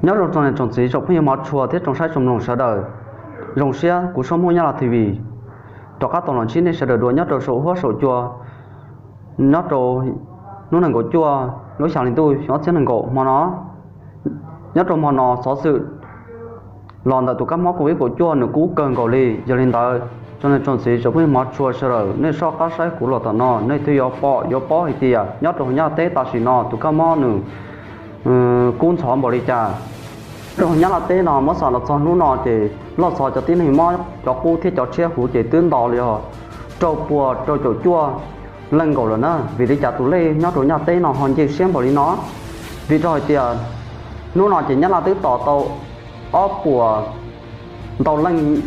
Nyob zoo tsoom niam tsoom txiv tsoom phooj ywg hmov tshua thiab tsoom saib tsoom mloog sawv daws. Zoo siab kuv Suab Hmoob Nyab Laj T V rov qab tau los ntsib nej sawv daws dua nyob rau saum huab saum cua, nyob rau hnub nees nkaum cuaj lub xya hli ntuj xyoo ob txhiab nees nkaum hmo no. Nyob rau hmo no xov xwm los ntawm tus kab mob covid kaum cuaj nws kub kawg nkaus li. Yog li ntawd, tsoom niam tsoom txiv tsoom phooj ywg hmov tshua sawv daws, nej soj qab saib kuv los tom no nej thiaj yuav pom yuav paub hais tias nyob rau hauv Nyab Laj teb tam sim no tus kab mob nws kub ntxhov npaum li cas. Nyob rau hauv Nyab Laj teb no muab xam los txog hnub no ces loj xov cov tib neeg mob cov qub thiab cov tshiab huv ces twb nto li os rau puas rau caum cuaj leej nkaus lawm na. Vim li cas tus lej nyob rau Nyab Laj teb no ho nce siab npaum li no? Vim rau hais tias hnub no ces Nyab Laj twb tos tau ob puas ntau leej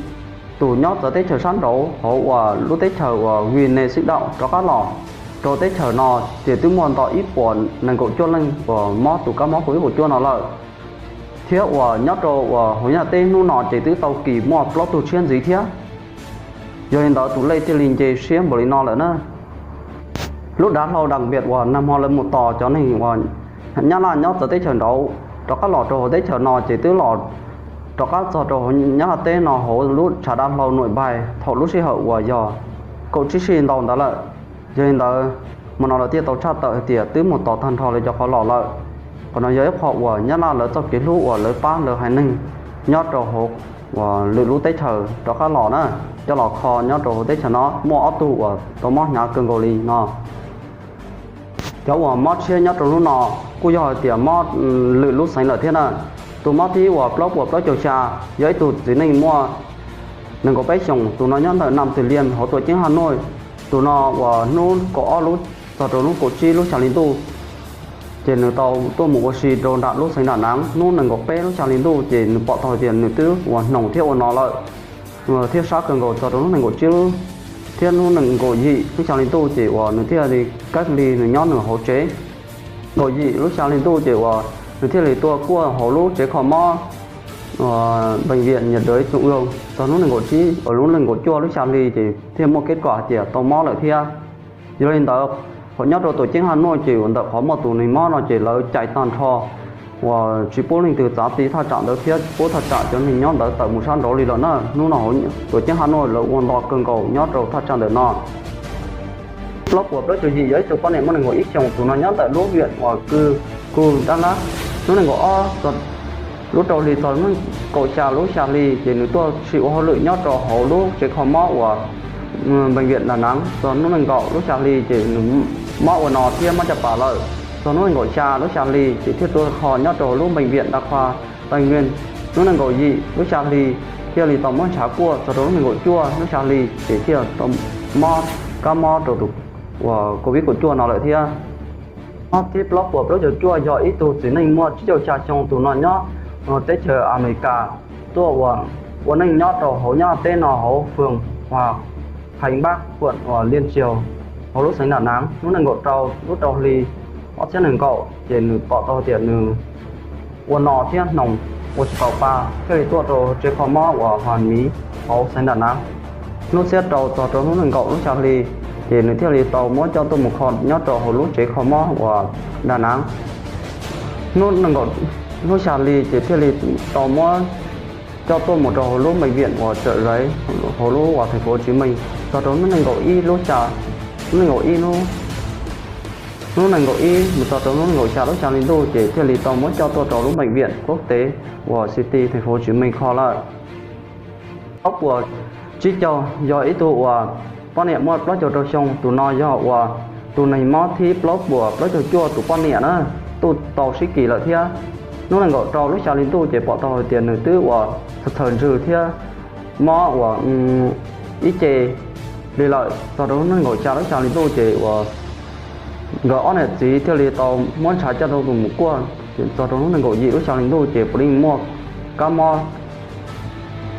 tus nyob txawv teb chaws sab nraud hauv uas lub teb chaws uas Guinea Xích Đạo rov qab los rau teb chaws no, ces twb muaj nto ib puas nees nkaum cuaj leej uas mob tus kab mob covid kaum cuaj no lawm. Thiab uas nyob rau uas hauv Nyab Laj teb hnub no ces twb tau kis muaj plaub tug tshiab ntxiv thiab. Yog li ntawd tus lej thiaj li nce siab npaum li no lawm na. Lub dav hlau da vias uas nag hmo lawv mus tos cov neeg uas Nyab Laj nyob txawv teb chaws nraud rov qab los rau hauv teb chaws no ces twb los rov qab txog rau hauv Nyab Laj teb no hauv lub tshav dav hlau Nội Bài thaum lub sij hawm uas yog kaum tsib sij ntau ntawd lawm. Yog li ntawd, hmo no lawv thiaj tau tshaj tawm hais tias twb mus tos tag nrho lawv cov qhov los lawm. Qhov no yog ib qho uas Nyab Laj lawv txoj kev hlub uas lawv pab lawv haiv neeg nyob rau hauv uas lwm lub teb chaws rov qab los na, coj los kho nyob rau hauv teb chaws no muaj ob tug uas tau mob hnyav kawg nkaus li no. Cov uas mob tshiab nyob rau hnub no kuj yog hais tias mob lwm lub xeev lawm thiab na. Tus mob thib uas plaub puas plaub caug xya yog ib tug txiv neej muaj nees nkaum peb xyoos, tus no nyob ntawm Nam Từ Liêm hauv tuam ceeb Hà Nội. Tus no uas hnub kaum ob lub txog rau hnub kaum tsib lub xya hli ntuj ces nws tau tuaj mus ua si rau nram lub xeev Đà Nẵng hnub nees nkaum peb lub xya hli ntuj ces nws pom tau tias nws twb uas hnoos thiab ua no lawm, thiab sab kawg nkaus txog rau hnub nees nkaum tsib thiab hnub nees nkaum yim lub xya hli ntuj ces uas nws thiaj li kab lis nws nyob nws hauv tsev. Nkaum yim lub xya hli ntuj ces uas nws thiaj li tuaj kuaj hauv lub tsev kho mob uas bệnh viện nhiệt đới trung ương txog hnub nees nkaum tsib uas lub nees nkaum cuaj lub xya hli ces thiaj muaj kết quả hais tias tau mob lawm thiab. Yog li ntawd, qhov nyob rau tuam ceeb Hà Nội ces uas ntawm qhov muaj tus neeg mob no ces lawv cais tag nrho uas tsis pub leej twg txav ti thaj tsam ntawd thiab tsis pub thaj tsam cov neeg nyob ntawd tawm mus sab nraud li lawm na. Hnub no tuam ceeb Hà Nội lawv ua nto kawg nkaus nyob rau thaj tsam ntawm no. Plaub puas plaub caug yim yog ib tug poj niam muaj nees nkaum ib xyoos, tus no nyob ntawm lub viam uas kw ku dab lab. Hnub nees nkaum ob lub rau hli txog hnub kaum xya lub xya hli ces nws tuaj sim ua hauj lwm nyob rau hauv lub tsev kho mob uas bệnh viện Đà Nẵng. Txog hnub nees nkaum lub xya hli ces nws mob ua no thiab mob caj pas lawm. Txog hnub nees nkaum xya lub xya hli ces thiaj tuaj kho nyob rau hauv lub bệnh viện đa khoa Tây Nguyên. Hnub nees nkaum yim lub xya hli thiaj li tau muab ntshav kuaj. Txog rau hnub nees nkaum cuaj lub xya hli ces thiaj tau mob kab mob rau tus uas covid kaum cuaj no lawm thiab. Mob thib plaub puas plaub caug cuaj yog ib tug txiv neej muaj tsib caug xya xyoo, tus no nyob teb chaws Amelikas, tuaj ua neej nyob rau hauv Nyab Laj teb no hauv phường Hòa Khánh Bắc, quận Liên Triều, hauv lub xeev Đà Nẵng. Hnub nees nkaum rau lub rau hli ob txhiab nees nkaum ces nws pom tau tias nws ua no thiab hnoos ua tsis tau pa thiaj li tuaj rau tsev kho mob uas Hoàn Mỹ hauv xeev Đà Nẵng. Hnub xiab rau txog rau hnub nees nkaum lub xya hli ces nws thiaj li tau muab coj tuaj mus kho nyob rau hauv lub tsev kho mob uas Đà Nẵng. Hnub nees nkaum lub xya hli ces thiaj li tau muab coj tuaj mus rau hauv lub bệnh viện uas Chợ Giấy, hauv lub uas thành phố Hồ Chí Minh. Txog rau hnub nees nkaum ib lub xya, hnub nees nkaum ib hnub hnub nees nkaum ib mus txog rau hnub nees nkaum xya lub xya hli ntuj ces thiaj li tau muab coj tuaj rau lub bệnh viện quốc tế uas City thành phố Hồ Chí Minh kho lawm. Plaub puas tsib caug yog ib tug uas poj niam muaj plaub caug rau xyoo, tus no yog uas tus neeg mob thib plaub puas plaub caug cuaj tus poj niam na, tuaj tau sib kis lawm thiab. Hnub nees nkaum rau lub xya hli ntuj ces pom tau hais tias nws twb uas txhaws ntswg thiab mob uas ib ce li lawm. Txog rau hnub nees nkaum xya lub xya hli ntuj ces uas nkawd ob niam txiv thiaj li tau muab ntshav coj rau tus mus kuaj. Txog rau hnub nees nkaum yim lub xya hli ntuj ces puav leej muaj kab mob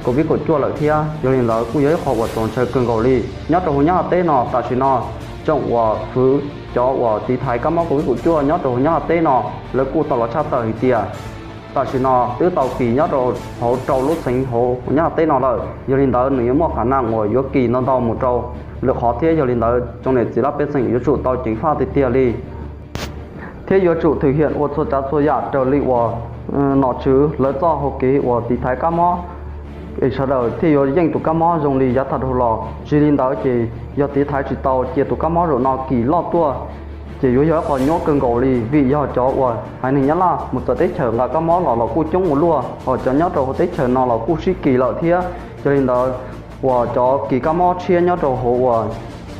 covid kaum cuaj lawm thiab. Yog li ntawd kuj yog ib qho uas txaus ntshai kawg nkaus li. Nyob rau hauv Nyab Laj teb no tam sim no, tsoom uas fwv cov uas tiv thaiv kab mob covid kaum cuaj nyob rau hauv Nyab Laj teb no, lawv kuj tau los tshaj tawm hais tias tam sim no twb tau kis nyob rau hauv rau lub xeev hauv Nyab Laj teb no lawm. Yog li ntawd nws yuav muaj khả năng uas yuav kis ntau ntau mus rau lwm qhov thiab. Yog li ntawd tsoom niam txiv laj pej xeem yuav tsum tau ceev faj tiag tiag li thiab yuav tsum thực hiện ua txhua tsav txhua yam raws li uas nom tswv lawv txoj hau kev uas tiv thaiv kab mob es sawv daws thiaj yuav yeej tus kab mob zoo li yav tag dhau los. Tsis li ntawd ces yog tiv thaiv tsis tau cia tus kab mob zaum no kis loj tuaj, ces yuav yog ib qho nyuaj kawg nkaus li, vim yog cov uas haiv neeg Nyab Laj mus txawv teb chaws nqa kab mob los los kuj coob ua luaj, ho cov nyob rau hauv teb chaws no los kuj sib kis lawm thiab. Yog li ntawd, uas cov kis kab mob tshiab nyob rau hauv uas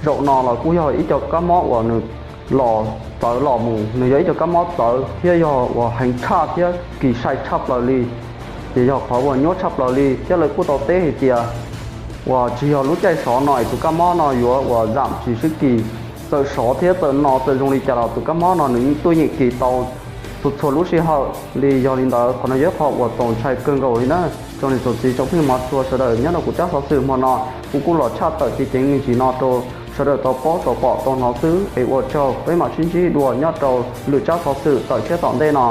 zaum no los kuj yog ib co kab mob uas nws los txawv los mus, nws yog ib co kab mob txawv thiab yog uas heev tshaj thiab kis sai tshaj plaws li. Ces yog qhov uas nyuaj tshaj plaws li thiab lawv kuj tau teb hais tias uas tsis yog lub caij sov no es tus kab mob no yuav uas zam tsis sib kis, txawm sov thiab txawm no txawm zoo li cas los tus kab mob no nws tuaj yeem kis tau txhua txhua lub sij hawm li. Yog li ntawd qhov no yog ib qho uas txaus ntshai kawg nkaus li na. Tsoom niam tsoom txiv tsoom phooj ywg mos tshua sawv daws nyob rau kuv tsab xov xwm hmo no, kuv kuj los tshaj tawm ceev ceev me ntsis no rau sawv daws tau paub tau pom tau hnov xwb es ua tsaug, peb mam sib ntsib dua nyob rau lwm tsab xov xwm tawm tshiab tom ntej no.